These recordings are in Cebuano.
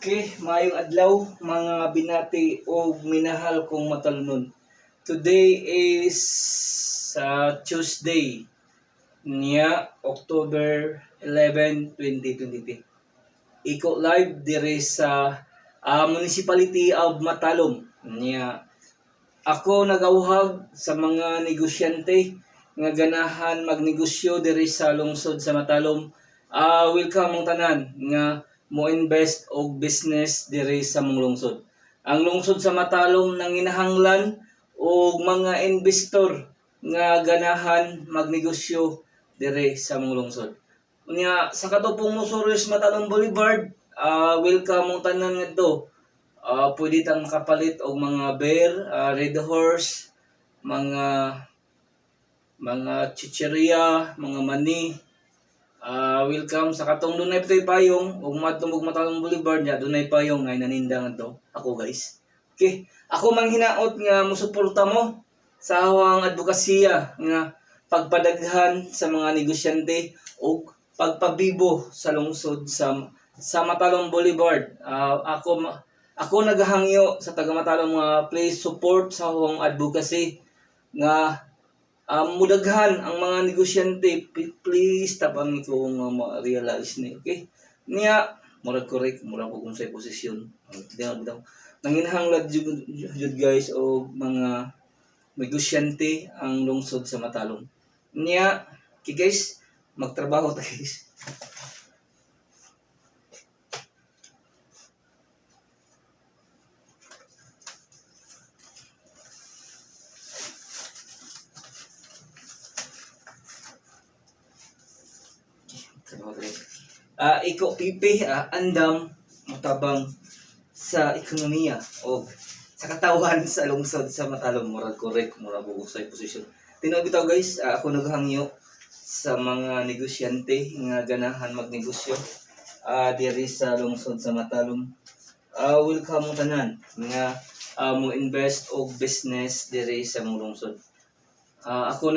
Okay, maayong adlaw mga binati o minahal kong matalunon. Today is Tuesday, niya October 11, 2023. Iko live dire sa Municipality of Matalom. Niya ako nagauhag sa mga negosyante nga ganahan magnegosyo diri sa lungsod sa Matalom. Welcome ang tanan nga mo invest og business diri sa mong lungsod. Ang lungsod sa Matalom nanginahanglan og mga investor nga ganahan magnegosyo diri sa mong lungsod. Unya sa katupong Musurus Matalom Boulevard, welcome mong tanan ngadto. Pwede tang makapalit og mga beer, Red Horse, mga chicheria, mga mani. Welcome sa katong dunay pitoy payong ug madto og Matalom Boulevard nya dunay payong nga naninda ngadto. Ako, guys. Okay, ako manghinaot nga musuporta mo sa awang advokasya nga pagpadaghan sa mga negosyante ug pagpabibo sa lungsod sa Matalom Boulevard. Ako nagahangyo sa taga Matalom nga please support sa akong advocacy nga mudaghan ang mga negosyante. Please tabang ko nga ma-realize ni, okay? Niya murag correct, murag ko kung sa posisyon. Di bitaw nanginahanglan jud, guys, og mga negosyante ang lungsod sa Matalom. Niya okay guys, magtrabaho ta, guys. Trabaho ta, guys. Iko pipi, andam motabang sa ekonomiya o sa katawan sa lungsod sa Matalom. Murag correct, murag bugok sa posisyon. Tinuod bitaw, guys, ako naghangyo sa mga negosyante nga ganahan magnegosyo diri sa lungsod sa Matalom. Welcome mo tanan nga mo invest og business diri sa mong lungsod. Ako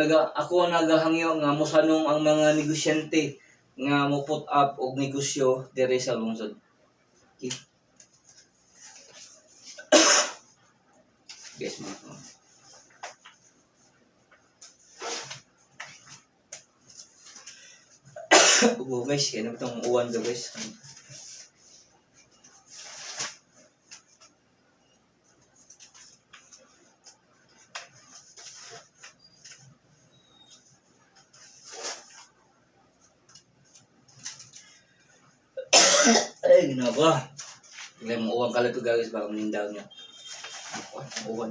nagahangyo nga mosanong ang mga negosyante nga mo put up og negosyo diri sa lungsod. Okay. Guys, mga Ubo, guys, kaya naman itong uwan do, guys. Ay, ginagawa. Kaya mo uwan kalat ko, guys, baka manindaw niya. Uwan, uwan.